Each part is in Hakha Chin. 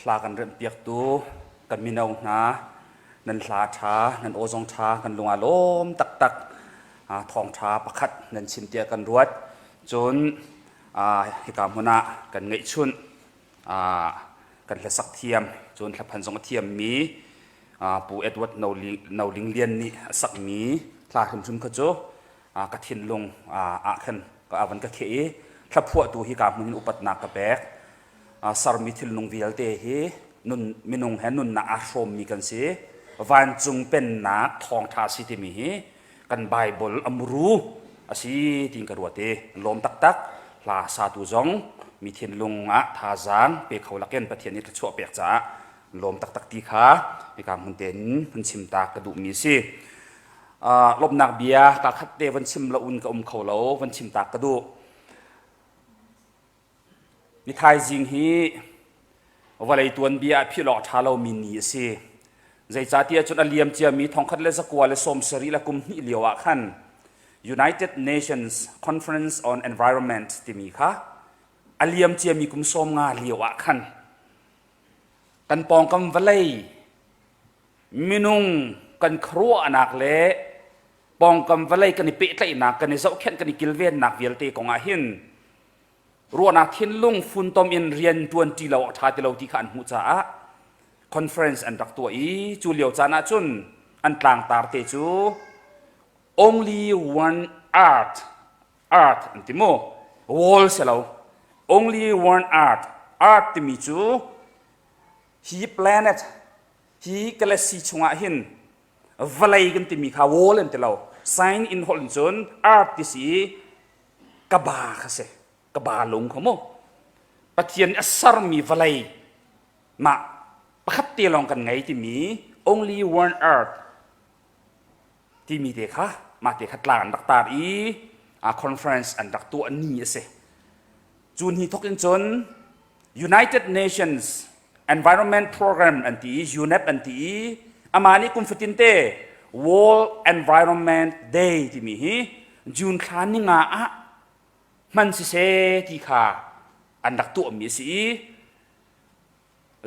Hla kan remhpiaktu kan mino hna nan hla ṭha, nan aw zong ṭha, kan lung aa lawm taktak. Thawngṭha pakhat nan chim tiah kan ruat. Cun hika hmun ah kan ngeihchunh kan hlasak thiam, cun hlaphan zong a thiammi Pu Edward No Ling Lian nih a sakmi hla hrimhrim kha cu ka thinlung ah khan ka van ka kheh i hlaphuahtu hi ka hmun in upatnak ka pek. Sermi thilnung vialte hi nun, minung he nunnak aa hrawmmi kan si. Vancung pennak thawngṭha si timi hi kan Bible a muru a si tiin ka ruat i lawm taktak. Hla satu zong mi thinlung ah thazaang pe kho lakin Pathian nih thluachuah pek caah lawm taktak ti kha hika hmun tein hun chim ta ka duhmi a si. Lawmhnak bia ka khat te van chim lo in ka um kho lo, van chim ta ka duh. Ni thaizing hi vawlei tuanbia ah philh awk a ṭha lomi ni a si. Zeicahtiah cun a liam ciami thongkhat le zakua le sawmsarih le kum hnih lio ah khan United Nations Conference on Environment timi kha a liam ciami kum 50 lio ah khan kan pawngkam vawlei minung kan khuaruahnak le pawngkam vawlei kan i pehtlaihnak kan i zohkhenh kan i kilvennak vialte kong ah hin ruahnak thinlung funtom in rian ṭuan ṭi lo a ṭha ti lo ti kha an hmuh caah conference an rak tuah i cu lio caan ah cun an tlangtar te cu only one earth earth an ti mu wall si lo only one earth earth timi cu hi planet hi galaxy chungah hin vawlei kan timi kha wall an ti lo sign in holh in cun earth ti si ka ba kha si ka ba lung kha mu Pathian a sermi vawlei mah pakhat te lawng kan ngei timi only one earth timi te kha mah te kha tlang an rak tar i a conference an rak tuah ni a si cu ni thok in cun United Nations Environment Program an ti i UNEP an ti i amah nih kum fatin te World Environment Day timi hi June thla ninga ah hman siseh ti kha an rak tuahmi a si i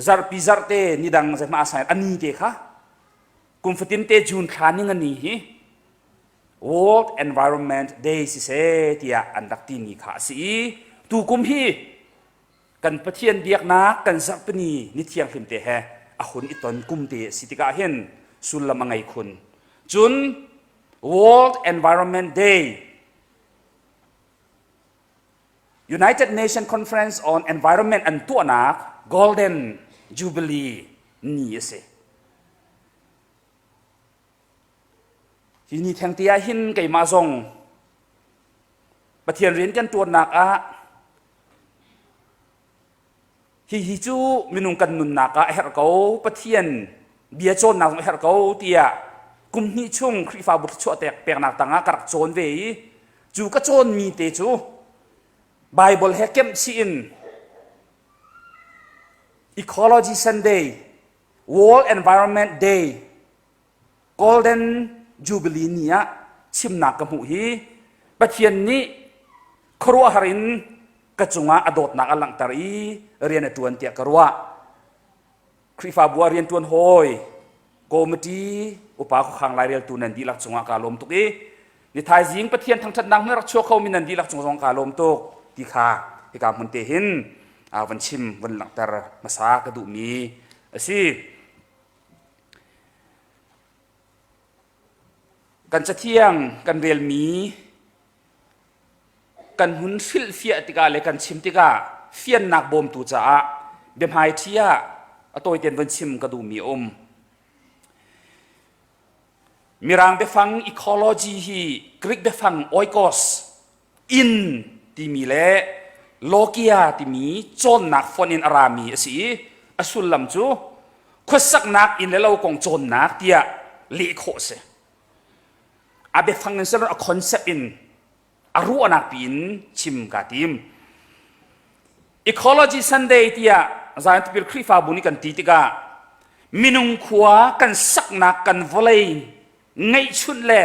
zarhpi zarhte ni dang zeihmah a sai a ni te kha kum fatin te June thla ninga ni hi World Environment Day siseh tiah an rak timi kha a si i tukum hi kan Pathian biaknak kan zarhpini ni thianghlim te he a hun i ton kum te a si tikah hin sullam a ngei khun. Cun World Environment Day United Nations Conference on Environment an tuahnak Golden Jubilee ni a si. Hi ni thengte ah hin keimah zong Pathian rian kan ṭuannak ah hihi cu minung kan nunnak ah a herh ko Pathian bia cawnnak zong a herh ko tiah kum hnih chung Khrihfabu thluachuah peknak tangah ka rak cawn ve i cu ka cawnmi te cu Bible he kemh chih in Ecology Sunday World Environment Day Golden Jubilee ni ah chimnak ka hmuh hi Pathian nih khuaruahhar in ka cungah a dawtnak a langhter i rian a ṭuan tiah ka ruah. Khrihfabu ah rian ṭuan hawi committee upa khuakhang laireltu nan dihlak cungah kaa lawm tuk i ni thaizing Pathian thangṭhatnak hmun rak chuak khomi nan dihlak cung zong kaa lawm tuk ti kha hika hmun te hin van chim van langhter hmasa ka duhmi a si. Kan cathiang kan relmi kan hun hrilhfiah tikah le kan chim tikah fiannak bawmtu caah biahmaiṭhi ah a tawitein von chim ka duhmi a um. Mirang biafang ecology hi Greek biafang oikos inn timi le logia timi cawnnak fonh in a rami a si i a sullam cu khuasaknak inn le lo kong cawnnak tiah leh khawh a si. A biafang in silo a concept in a ruahnak piin chim kaa tim. Ecology Sunday tiah Zion Tipil Khrihfabu nih kan ti tikah minung khua kan saknak kan vawlei ngeihchunh le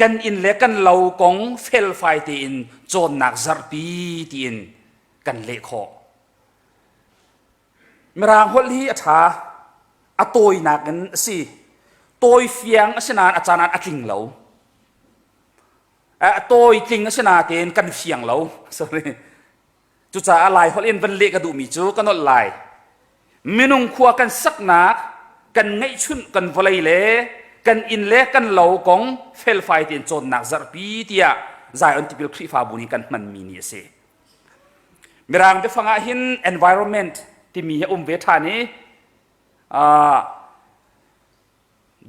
kan inn le kan lo kong felfai tein cawnnak zarhpi tiin kan leh khawh. Mirang holh hi a ṭha. A tawinak in a si. Tawi fiang a si nain a caan ah a tling lo. A tawi tling a si nain kan fiang lo. Sorry. Cucaah Lai holh in van leh ka duhmi cu ka nolh lai. Minung khua kan saknak, kan ngeihchunh kan vawlei le kan inn le kan lo kong felfai tein cawnnak zarhpi tiah Zion Tipil Khrihfabu nih kan hmanmi ni a si. Mirang biafang ah hin environment timi hi a um ve ṭhan i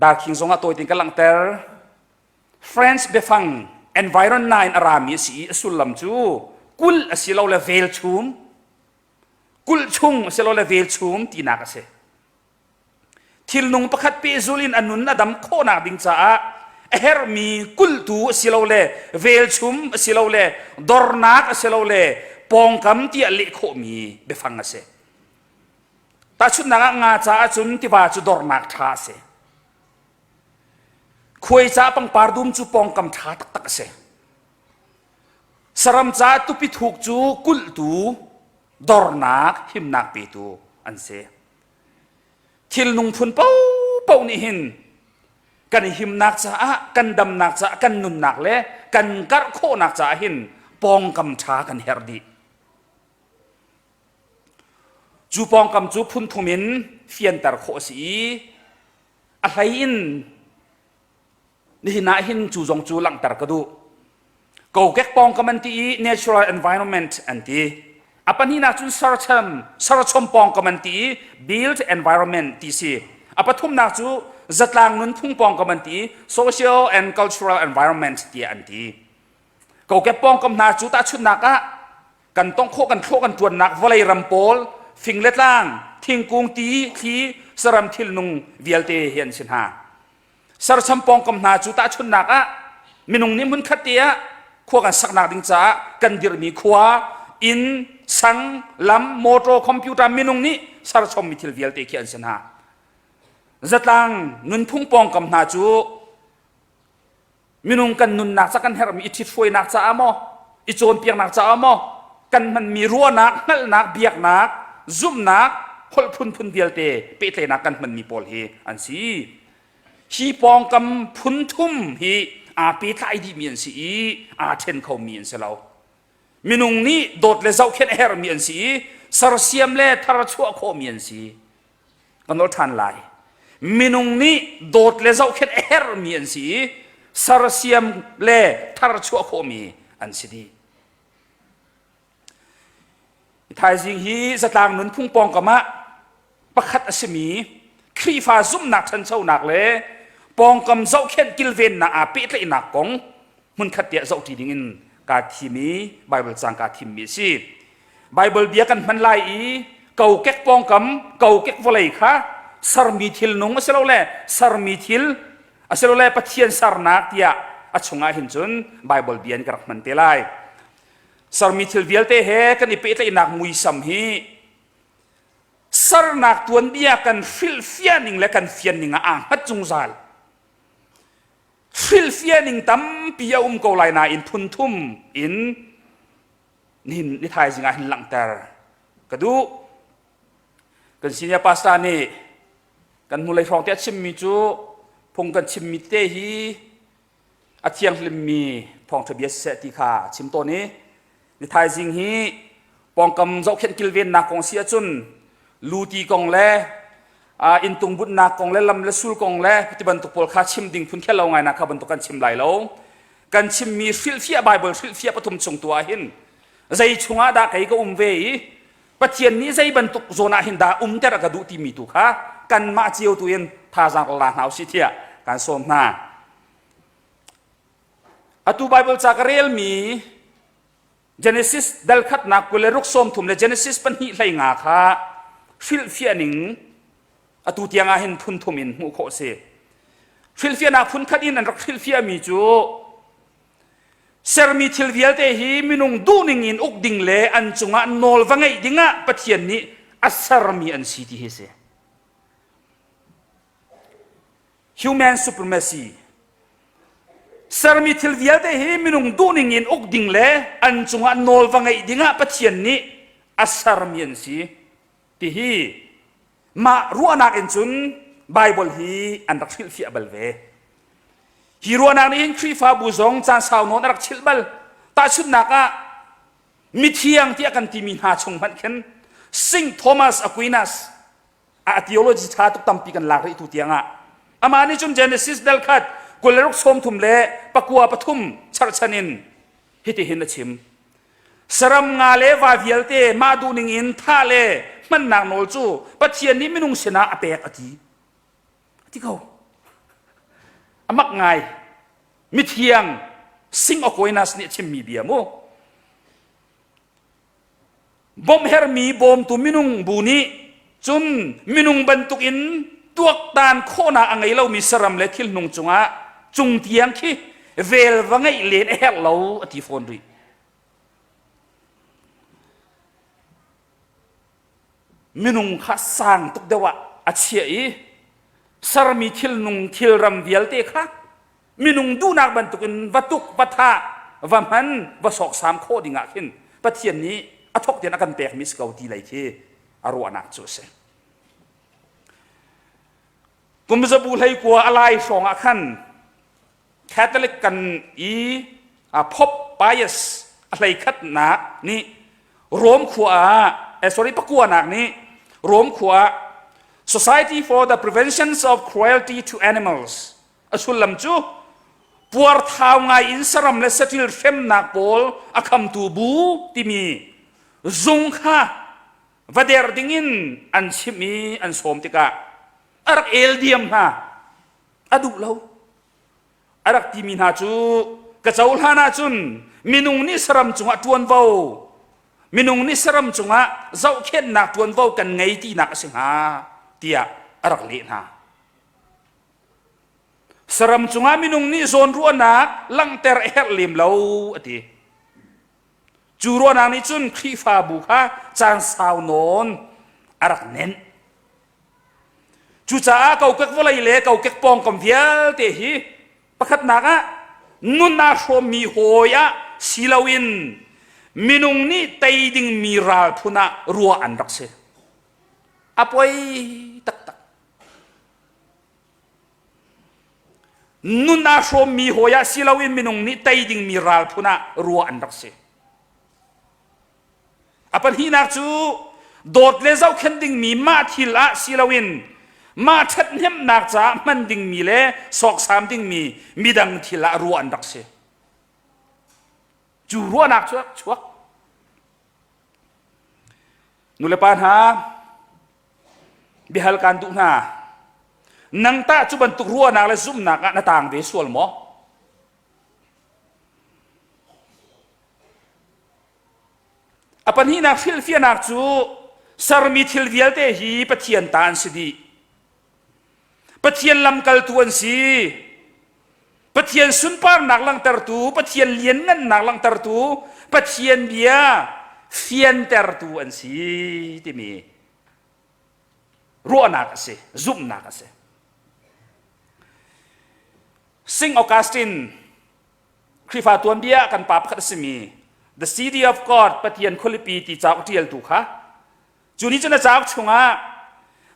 darkhing zong ah tawi tein ka langhter. French biafang environment in a rami a si i a sullam cu kulh asilole velchum, kulh chung asilole velchum tinak a si. Thilnung pakhat pehzul in a nun a dam khawhnak ding caah a herhmi kulhtu asilole velchum asilole dornak asilole pawngkam tiah leh khawhmi biafang a si. Tahchunhnak ah nga caah cun tiva cu dornak ṭha a si. Khuai ca pangpar dum cu pawngkam ṭha taktak a si. Saram ca tupi thuk cu kulhtu, dornak, himnak petu an si. Thilnung phun paohpaoh nih hin kan himnak caah, kan damnak caah, kan nunnak le kan karh khawhnak caah hin pawngkam ṭha kan herh dih. Cu pawngkam cu phun thum in fianter khawh a si i a hlei in nihin ah hin cu zong cu langhter ka duh. Kokek pawngkam an ti i natural environment an ti. A pahnihnak cun serchom, serchom pawngkam an ti i built environment ti si. A pathumnak cu zatlang nunphung pawngkam an ti i social and cultural environment tiah an ti. Kokek pawngkam hna cu tahchunhnak ah kan tongh khawh kan thlawh kan ṭuannak vawlei ram pawl fing le tlang thingkung ti thli saram thilnung vialte hi an si hna sercham pawngkam hna cu tahchunhnak ah minung nih hmunkhat te ah khua kan saknak ding caah kan dirhmi khua inn sang lam motor computer minung nih serchommi thil vialte khi an si hna zatlang nunphung pawngkam hna cu Minung kan nunnak ca kan herhmi i ṭhithruainak caah maw, i cawnpiaknak caah maw, kan hmanmi ruahnak, hngalhnak, biaknak, zumhnak, holh phunphun vialte pehtlaihnak kan hmanmi pawl hi an si. Hi pawngkam phun thum hi aa pehtlai dihmi an si i aa ṭhen khomi an si lo. Minung nih dawt le zohkhenh a herhmi an si i sersiam le tharchuah khawhmi an si. Ka nawl ṭhan lai. Minung nih dawt le zohkhenh a herhmi an si i sersiam le tharchuah khawhmi an si dih. Thaizing hi zatlang nunphung pawngkam ah pakhat a simi Khrihfa zumhnak ṭhanchonak le pawngkam zohkhenh kilvennak aa pehtlaihnak kong hmunkhat tiah zohṭi dingin kaa thim i Baibal caang kaa thimmi a si. Baibal bia kan hman lai i kokek pawngkam, kokek vawlei kha sermi thilnung asilole sermi thil asilole Pathian sernak tiah a chungah hin cun Baibal bia in ka rak hman te lai. Sermi thil vialte he kan i pehtlaihnak muisam hi sernak tuanbia kan hrilhfiah ning le kan fian ning ah aa hngat zungzal. Hrilhfiah ning tampi a um ko lai nain phun thum in nihin ni thaizing ah hin langhter ka duh. Kan senior pastor nih kan hnulei hrawng te a chimmi cu phung kan chimmi te hi a thianghlimmi thawngṭha bia siseh ti kha a chim tawn i ni thaizing hi pawngkam zohkhenh kilvennak kong si ahcun luti kong le inntung bunhnak kong le lam le sul kong le ti bantuk pawl kha chim ding phun khel lo ngai nak kha bantuk kan chim lai lo. Kan chimmi hrilhfiah Baibal hrilhfiah pathum chung tu ah hin zei chungah dah kei ka um ve i Pathian nih zei bantuk zawn ah hin dah umter a ka duh timi tu kha kanmah cio tu in thazaang la hna usih tiah kan sawm hna. Atu Baibal ca ka relmi Genesis dal khatnak 26 30 le Genesis pahnih hlei nga kha hrilhfiah ning atu tiang ah hin phun thum in hmuh khawh a si. Hrilhfiahnak phun khat in an rak hrilhfiahmi cu sermi thil vialte hi minung duhning in uk ding le an cungah nawl va ngeih dingah Pathian nih a sermi an si ti hi a si. Human supremacy sermi thil vialte hi minung duhning in uk ding le an cungah nawl va ngeih dingah Pathian nih a sermi an si ti hi. Mah ruahnak in cun Baibal hi an rak hrilhfiah bal ve. Hi ruahnak nih hin Khrihfabu zong caan sau nawn a rak chilh bal. Tahchunhnak ah mithiang tiah kan timi hna chung hmanh khin St. Thomas Aquinas a theology ṭha tuk tampi kan lak rih tu tiang ah amah nih cun Genesis dal khat 26 sawmthum le pakua pathum charhchan in hitihin a chim. Saram nga le va vialte mah duhning in thah le hmannak nawl cu Pathian nih minung sinah a pek a ti. A ti ko. A mak ngai. Mithiang Sing Aquinas nih a chimmi bia mu. Bawmh hermi bawmtu minung bu nih cun minung bantukin tuaktan khawhnak a ngei lomi saram le thilnung cungah cung tiang khi vel va ngeih len a herh lo a ti fawn rih. Minung kha sang tuk deuh ah a chiah i sermi thilnung thilram vialte kha minung duhnak bantukin va tuk va thah va hman va sawksam khawh dingah khin Pathian nih a thawk tein a kan pekmi si ko ti lei khi a ruahnak cu a si. Kum zabu 19 a lai hrawng ah khan Catholic kan i Pope Pius a hleikhatnak nih Rome khua ah eh, sorry pakuanak nih Rome khua ah Society for the Prevention of Cruelty to Animals a sullam cu puarthau ngai in saram le saṭil hremnak pawl a khamtu bu timi zung kha va der dingin an chimh i an sawm tikah a rak el diam hna a duh lo a rak timi hna cu ka cohlan ahcun minung nih saram cungah ṭuanvo minung nih saram cungah zohkhenhnak ṭuanvo kan ngei tinak a si hnga tiah a rak leh hna saram cungah minung nih zawnruahnak langhter a herh lem lo a ti cu ruahnak nih cun Khrihfabu kha caan sau nawn a rak nenh Cucaah kokek vawlei le kokek pawngkam vialte hi pakhatnak ah nun aa hrawmmi hawi ah si loin minung nih tei dingmi ral phun ah ruah an rak si. A poi taktak. Nun aa hrawmmi hawi ah si loin minung nih tei dingmi ral phun ah ruah an rak si. A pahnihnak cu dawt le zohkhenh dingmi mah thil ah si loin mah ṭhathnemhnak caah hman dingmi le sawksam dingmi midang thil ah ruah an rak si. Cu ruahnak cu chuak. Nulepa hna, biahal kaan duh hna. Nang tah cu bantuk ruahnak le zumhnak ah na taang ve sual maw? A pahnihnak hrilhfiahnak cu sermi thil vialte hi Pathian ta an si dih. Pathian lamkaltu an si. Pathian sunparnak langhtertu, Pathian lianngannak langhtertu, Pathian bia fiantertu an si timi ruahnak a si, zumhnak a si. St. Augustine Khrihfa tuanbia kan pa pakhat a simi The City of God Pathian khualipi ti cauk ṭialtu kha cu nih cun a cauk chungah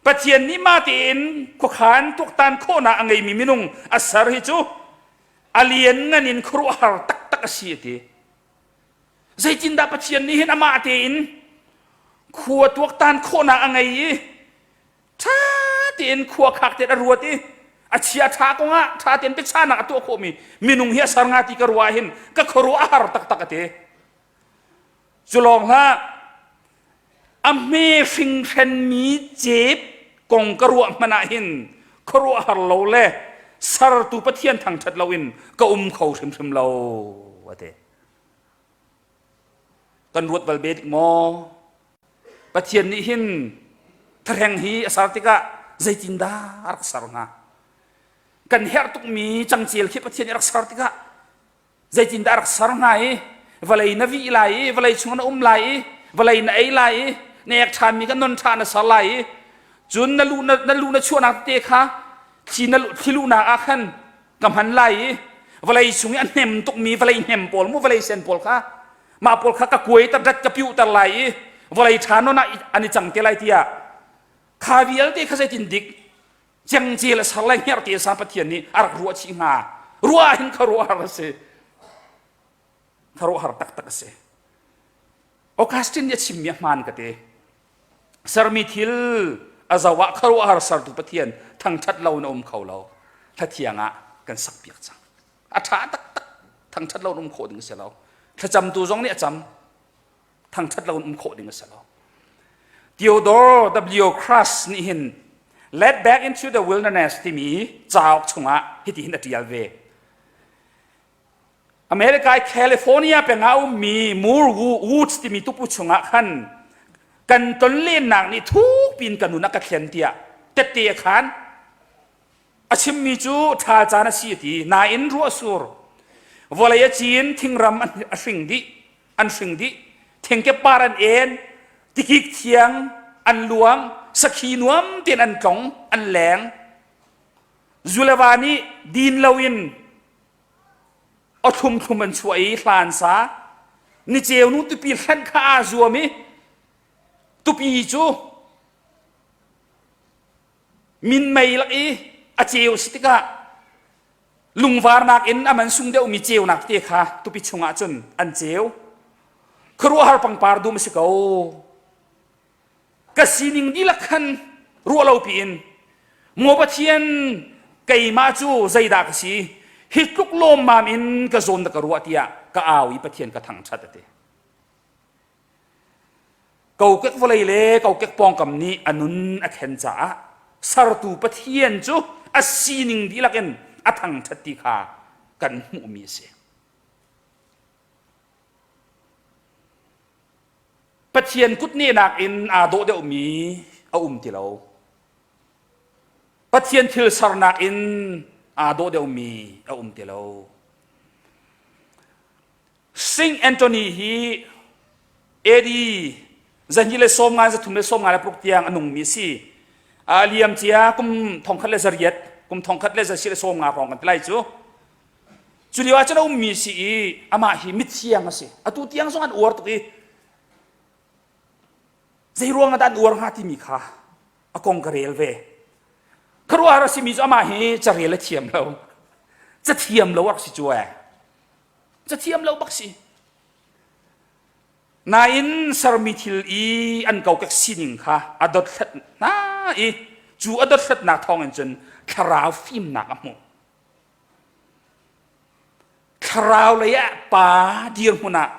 Pathian nih mah tein khuakhan tuaktan khawhnak a ngeimi minung a ser hi cu a lianngan in khuaruahhar taktak a si a ti. Zeitindah Pathian nih hin amah tein khua tuaktan khawhnak a ngei i ṭha tein khua khak tein a ruat i a chia ṭha kongah ṭha tein biachahnak a tuah khawhmi minung hi a ser nga ti ka ruah hin ka khuaruah a har taktak a ti. Cu lawng hlah a hme hringhrenmi cep kong ka ruah hmanh ah hin khuaruahhar lo le sertu Pathian thangṭhat loin ka um kho hrimhrim lo a ti. Kan ruat bal be dik maw? Pathian nih hin thahreng hi a ser tikah zeitindah a rak ser hnga? Kan herh tukmi cangcel khi Pathian nih a rak ser tikah zeitindah a rak ser hnga i vawlei na vih lai i vawlei chung na um lai i vawlei na ei lai i na ek ṭhanmi kha non ṭha na ser lai i cun na lu na, na lu na chuahnak te kha thli na thli luhnak ah khan ka hman lai i vawlei chung i a hnem tukmi vawlei hnem pawl mu vawlei sen pawl kha mah pawl kha ka kuai ter dat ka piuh ter lai i vawlei ṭha non ah an i cang te lai tiah. Kha vialte kha zeitin dik cengcel a ser le hngerhte a sa Pathian nih a rak ruah chih hnga. Ruah hin khuaruahhar a si. Khuaruahhar taktak a si. Augustine nih a chimmi a hmaan ka ti. Sermi thil a zoh ah khuaruahhar sertu Pathian thangṭhat lo na um kho lo. Hlathiang ah kan sakpiak cang. A ṭha taktak thangṭhat lo na um khawh ding a si lo. Thlacamtu zong nih a cam. Thangṭhat lo in um khawh ding a si lo. Theodore W. Crush nih hin Led Back into the Wilderness timi cauk chungah hitihin a ṭial ve. America i California peng ah a ummi Moore Woods timi tupu chungah khan kan tonlennak nih thukpi in ka nun a ka thlen tiah tette a khan. A chimmi cu ṭhal caan a si a ti. Nain ruah sur. Vawlei a cin, thingram a hring dih, an hring dih. Thingkep par an en, tikik thiang an luang, sakhi nuam tein an tlong, an leng. Zu le va nih din loin a thlumthlum an chuah i hlan sa niceu nu tupi hlanh kha aa zuam i tupi cu minmei lak i a ceu si tikah lungvarnak in a man sung deuhmi ceunak te kha tupi chungah cun an ceu khuaruahhar pangpar dum a si ko Ka sining dihlak khan ruah lo piin maw Pathian keimah cu zeidah ka si hi tluk lawmmam in ka zawn na ka ruah tiah ka au i Pathian ka thangṭhat a ti. Kokek vawlei le kokek pawngkam nih a nun a thlen caah sertu Pathian cu a sining dihlak in a thangṭhat ti kha kan hmuhmi a si. Pathian kutnehnak in aa dawh deuhmi a um ti lo. Pathian thil sernak in aa dawh deuhmi a um ti lo. Saint Anthony hi AD zahnih le 50 33 le tiang a nungmi a si. A liam cia kum thongkhat le zariat, kum thongkhat le zasi le 50 hrawng kan ti lai cu. Cu lio ah cun a ummi si i amah hi mithiang a si. Atu tiang zong an uar tuk i zei ruang ah dah an uar hnga timi kha a kong ka rel ve. Khuaruahhar a simi cu amah hi carel a thiam lo. Cathiam lo rak si cu ee. Cathiam lo bak si. Nain sermi thil i an kokek sining kha a dothlat hna i cu a dothlatnak thawngin cun thlarau fimnak a hmuh. Thlarau lei ah pa dirhmun ah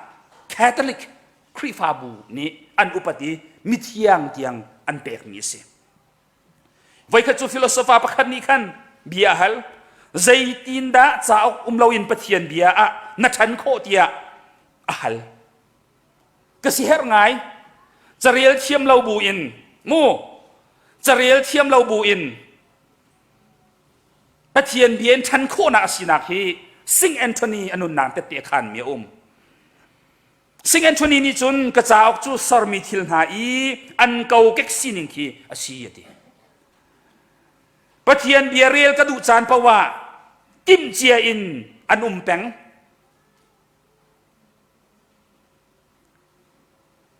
Catholic Khrihfabu nih an upat i mithiang tiang an pekmi a si. Voikhat cu philosopher pakhat nih khan bia a hal. Zeitindah cauk um loin Pathian bia ah na ṭhan khawh tiah a hal. Ka si herh ngai. Carel thiam lo bu in mu carel thiam lo bu in Pathian bia in ṭhan khawhnak a sinak hi Sing Anthony a nunnak tette a khanmi a um. Sing Anthony nih cun ka cauk cu sermi thil hna i an kokek sining khi a si a ti. Pathian bia rel ka duh caan paoh ah timhcia in an um peng.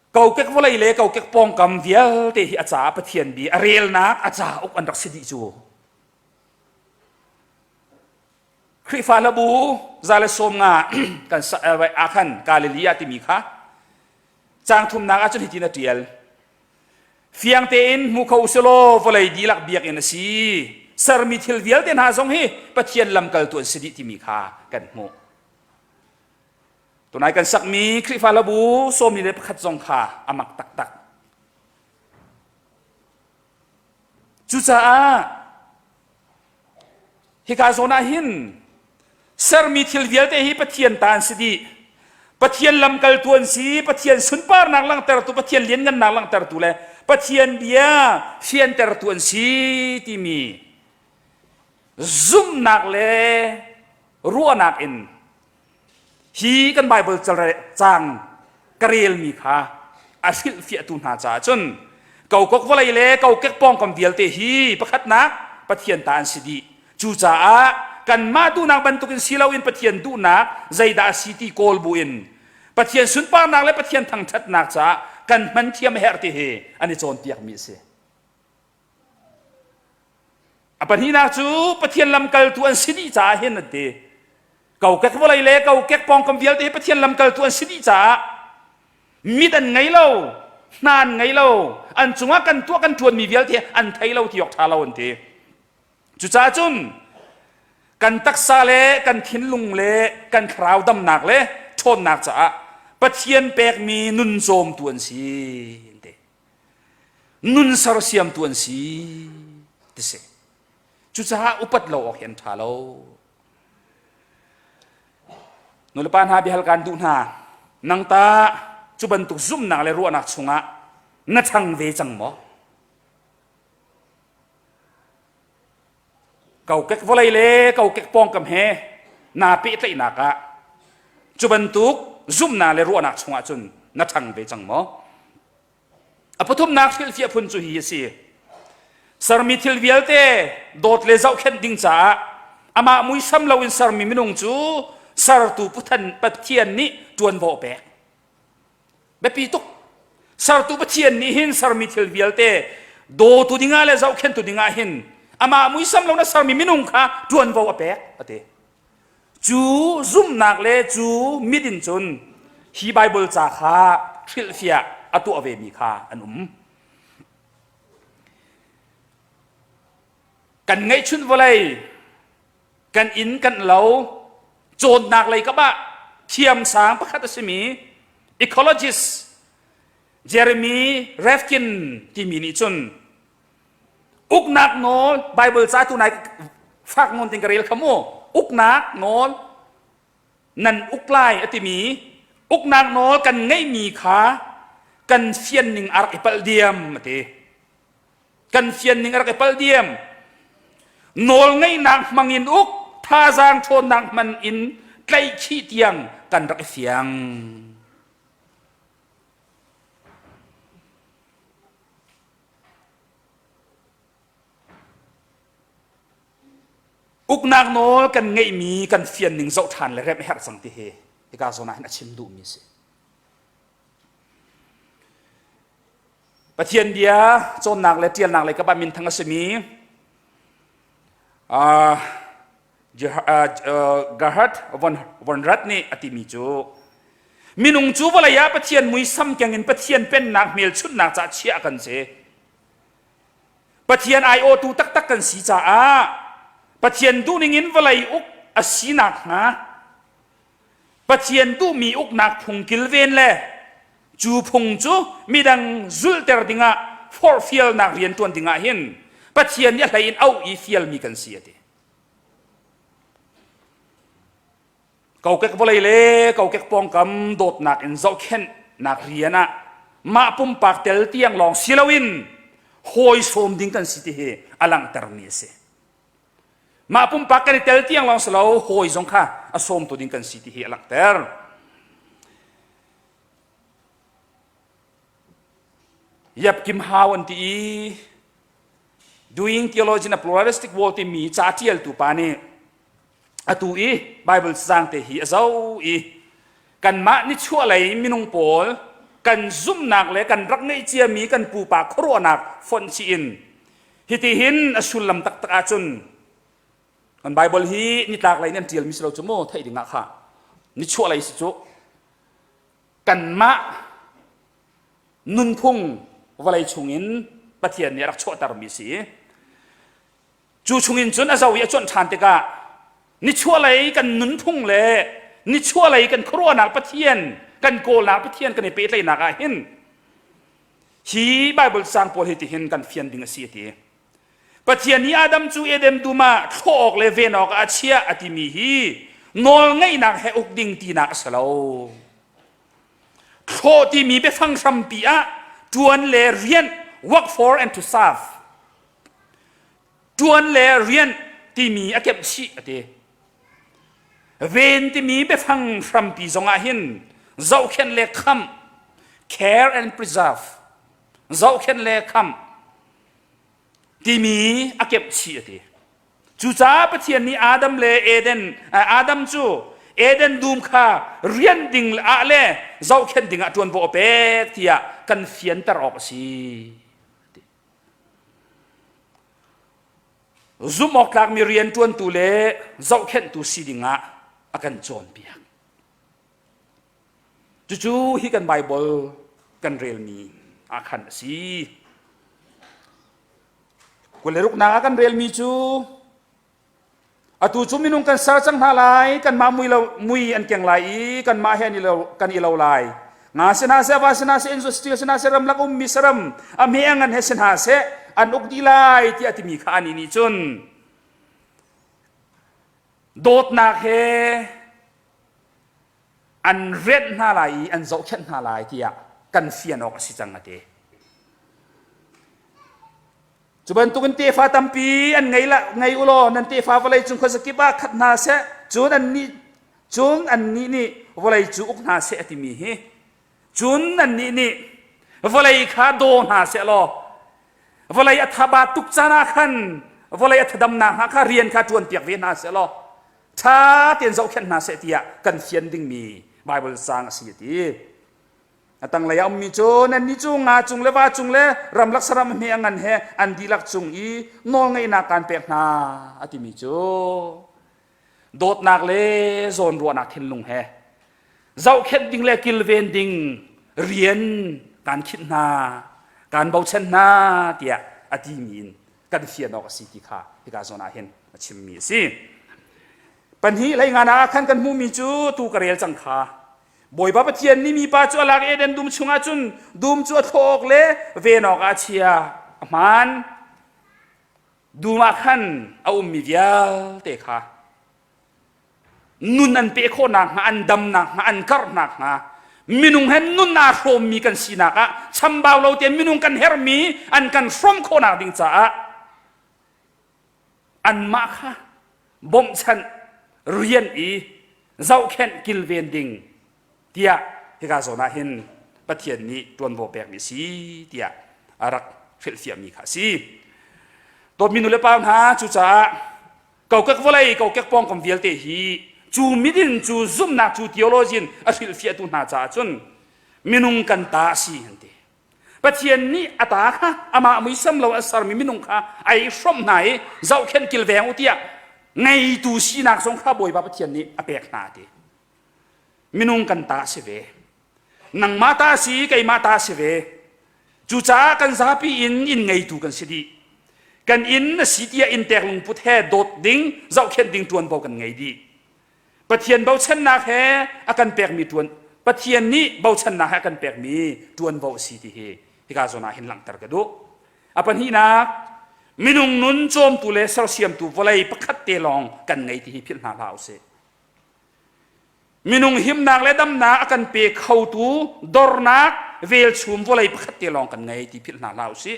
Kokek vawlei le kokek pawngkam vialte hi a caah Pathian bia a relnak a cauk an rak si dih cu. Khrihfa hlabu za le sawm nga kan ah khan Galilee ah timi kha caang thumnak ah cun hitin a ṭial. Fiang tein hmu kho usilaw vawlei dihlak biakinn a si. Sermi thil vialte hna zong hi Pathian lamkaltu an si dih timi kha kan hmuh. Tunai kan sakmi Khrihfa hlabu sawmli le pakhat zong kha a mak taktak. Cucaah hika zawn ah hin sermi thil vialte hi Pathian ta an si dih. Pathian lamkaltu an si, Pathian sunparnak langhtertu, Pathian lianngannak langhtertu le Pathian bia fiantertu an si timi zumhnak le ruahnak in Hi kan Baibal caang ka relmi kha a hrilhfiahtu hna caah cun kokek vawlei le kokek pawngkam vialte hi pakhatnak Pathian ta an si dih. Cucaah kanmah duhnak bantukin si loin Pathian duhnak zeidah a si ti kawl buin Pathian sunparnak le Pathian thangṭhatnak caah kan hman thiam a herh ti hi an i cawnpiakmi a si. A pahnihnak cu Pathian lamkaltu an si dih caah hin an ti. Kokek vawlei le kokek pawngkam vialte hi Pathian lamkaltu an si dih caah mit an ngei lo, hna an ngei lo, an cungah kan tuah kan ṭuanmi vialte an thei lo ti awk ṭha lo an ti. Cucaah cun kan taksa le kan thinlung le kan thlarau damnak le ṭhawnnak caah Pathian pekmi nun cawmtu an si an ti. Nun sersiamtu an si ti si. Cucaah upat lo awk hi an ṭha lo. Nulepa hna biahal kaan duh hna. Nang ta cu bantuk zumhnak le ruahnak chungah na ṭhang ve cang maw? Kokek vawlei le kokek pawngkam he naa pehtlaihnak ah cu bantuk zumhnak le ruahnak chungah cun na ṭhang ve cang maw? A pathumnak hrilhfiah phun cu hi a si. Sermi thil vialte dawt le zohkhenh ding caah amah muisam loin sermi minung cu sertu Pathian nih ṭuanvo a pek. Biapi tuk. Sertu Pathian nih hin sermi thil vialte dawtu dingah le zohkhenhtu dingah hin amah muisam lo na sermi minung kha ṭuanvo a pek a ti. Cu zumhnak le cu mit in cun hi Baibal ca kha hrilhfiah a tuah vemi kha an um. Kan ngeihchunh vawlei, kan inn kan lo, cawnnak lei kap ah thiamsang pakhat a simi ecologist Jeremy Rifkin timi nih cun uknak nawl Bible ca tu nai fak nawn ting ka rel kha mu uknak nawl nan uk lai a timi uknak nawl kan ngeihmi kha kan fian ning a rak i palh diam a ti kan fian ning a rak i palh diam nawl ngeihnak hmang in uk thazaang ṭhawnnak hman in tlaihkhih tiang kan rak i fiang Uknak nawl kan ngeihmi kan fian ning zoh ṭhan le remh herh cang ti hi hika zawn ah hin a chim duhmi a si. Pathian bia cawnnak le ṭialnak lei kap ah minthang a simi uh, Gerhard von, von Rad nih a timi cu minung cu vawlei ah Pathian muisam keng in Pathian pennak hmelchunhnak caah chiah kan si. Pathian aiawhtu taktak kan si caah Pathian duhning in vawlei uk a si nakhnga Pathian duhmi uknak phung kilven le cu phung cu midang zulhter dingah forhfialnak rian ṭuan dingah hin Pathian nih a hlei in auh i fialmi kan si a ti. Kokek vawlei le kokek pawngkam dawtnak in zohkhenhnak rian ah mah pumpak tel tiang lawng si loin hawi sawm ding kan si ti hi a langhtermi a si. Mah pumpak kan i tel tiang lawng si lo hawi zong kha a sawmtu ding kan si ti hi a langhter. Yap Kim Hau an ti i Doing Theology in a Pluralistic World timi ca ṭialtu pa nih atu i Bible cang te hi a zoh i kanmah nichuahlei minung pawl kan zumhnak le kan rak ngeih ciami kan pupa khuaruahnak fonh chih in hiti hin a sullam taktak ahcun kan Bible hi nitlak lei in an ṭialmi si lo cu mu theih ding ah kha nichuahlei si cu kanmah nunphung vawlei chungin Pathian nih a rak chuahtermi si cu chungin cun a zo i a cuanh ṭhan tikah nichuahlei kan nunphung le nichuahlei kan khuaruahnak Pathian kan kawlnak Pathian kan i pehtlaihnak ah hin hi Bible caang pawl hi tihin kan fian ding a si a ti Pathian nih Adam cu Eden dum ah thlawh awk le ven awk ah a chiah a timi hi nawlngeihnak he uk ding tinak a si lo. Thlawh timi biafang hrampi ah ṭuan le rian work for and to serve ṭuan le rian timi a kemh chih a ti. Ven timi biafang hrampi zongah hin zohkhenh le khamh care and preserve zohkhenh le khamh timi a kemh chih a ti. Cucaah Pathian nih Adam le Eden Adam cu Eden dum kha rian ding ah le zohkhenh ding ah ṭuanvo a pek tiah kan fianter awk a si. Zumh awk tlakmi rianṭuantu le zohkhenhtu si dingah a kan cawnpiak. Cucu hi kan Baibal kan relmi ah khan a si. 26nak ah kan relmi cu Atu cu minung kan ser cang hna lai, kanmah mui, lo, mui an keng lai i kanmah he an i lo, kan i lo lai. Nga si hna seh, va si hna seh, inzu si hna seh, ramlak ummi saram, a hme a ngan he si hna seh, an uk dih lai tiah timi kha anih nih cun dawtnak he an renh hna lai i an zohkhenh hna lai tiah kan fian awk a si cang a ti. Cu bantukin tefa tampi an ngei la ngei u law nan tefa vawlei cung khuazakip ah khat hna seh cun annih cun annih nih vawlei cu uk hna seh a timi hi cun annih nih vawlei kha daw hna seh law vawlei a thaba tuk caan ah khan vawlei a thadamnak hnga kha rian kha ṭuan piak ve hna seh law ṭha tein zohkhenh hna seh tiah kan fian dingmi Baibal caang a si a ti. A tanglei ah ummi cu nannih cu nga cung le va cung le ramlak saram hme a ngan he an dihlak cung i nawlngeihnak kaan pek hna a timi cu dawtnak le zawnruahnak thinlung he zohkhenh ding le kilven ding rian kaan khinh hna kaan bochan hna tiah a timi in kan fian awk a si ti kha hika zawn ah hin a chimmi a si. Pahnih hlei ngan ah khan kan hmuhmi cu tu ka rel cang kha Bawipa Pathian nih mipa cu a lak i Eden dum chungah cun dum cu a thlawh awk le ven awkah a chia. A hmaan. Dum ah khan a ummi vialte kha nun an peh khawh nakhnga, an dam nakhnga, an karh nakhnga, minung he nun aa hrawmmi kan sinak ah chambau lo tein minung kan herhmi an kan hrawm khawhnak ding caah anmah kha bawmhchanh rian i zohkhenh kilven ding tiah hika zawn ah hin Pathian nih ṭuanvo pekmi a si tiah a rak hrilhfiahmi kha a si. Dawtmi nu le pa hna cucaah kokek vawlei kokek pawngkam vialte hi cu midin cu zumhnak cu theology in a hrilhfiahtu hna caah cun minung kan ta a si an ti. Pathian nih a ta kha amah muisam lo a sermi minung kha ai hrawmh hna i zohkhenh kilveng u tiah ngeitu sinak zong kha Bawipa Pathian nih a pek hna ti. Minung kan ta si ve. Nangmah ta si, keimah ta si ve. Cucaah kan zapi in inn ngeitu kan si dih. Kan inn a si tiah inntek lungput he dawt ding, zohkhenh ding ṭuanvo kan ngei dih. Pathian bochannak he a kan pekmi ṭuan Pathian nih bochannak he a kan pekmi ṭuanvo a si ti hi hika zawn ah hin langhter ka duh. A pahnihnak, minung nun cawmtu le sersiamtu vawlei pakhat te lawng kan ngei ti hi philh hna hlah usih. Minung himnak le damnak a kan pe khotu dornak velchum vawlei pakhat te lawng kan ngei ti philh hna hlah usih.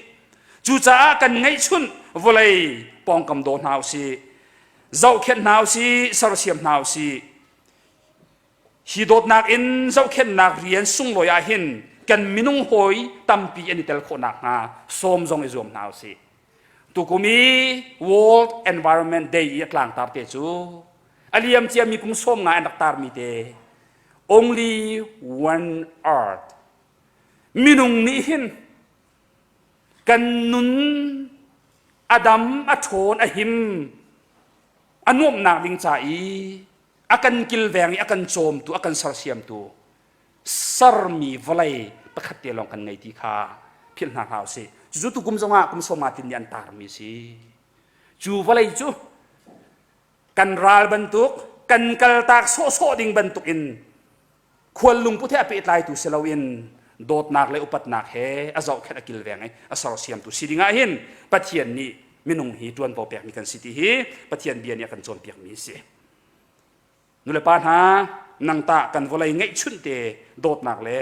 Cucaah kan ngeihchunh vawlei pawngkam daw hna usih. Zohkhenh hna usih, sersiam hna usih. Hi dawtnak in zohkhenhnak rian sunglawi ah hin kan minung hawi tampi an i tel khawh nakhnga sawm zong i zuam hna usih. Tukum i World Environment Day i a tlangtar te cu a liam ciami kum sawm nga an rak tarmi te Only One Earth minung nih hin Kan nun a dam, a ṭhawn, a him, a nuamhnak ding ca i a kan kilveng i a kan cawmtu, a kan sersiamtu sermi vawlei pakhat te lawng kan ngei ti kha philh hna hlah usih. Cucu tukum zongah kum sawma tin nih an tarmi a si. Cu vawlei cu kan ral bantuk, kan kaltak sawhsawh ding bantuk in Khual lungput he a pehtlaitu si loin dawtnak le upatnak he a zohkhenh a kilveng i a sersiamtu si dingah hin Pathian nih minung hi ṭuanvo pekmi kan si ti hi Pathian bia nih a kan cawnpiakmi a si. Nulepa hna, nang tah kan vawlei ngeihchunh te dawtnak le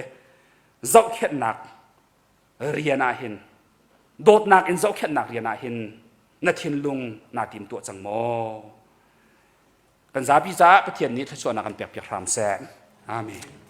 zohkhenhnak rian ah hin dawtnak in zohkhenhnak rian ah hin na thinlung naa timtuah cang maw? Kan zapi caah Pathian nih thluachuahnak kan pekpiak hram seh. Amen.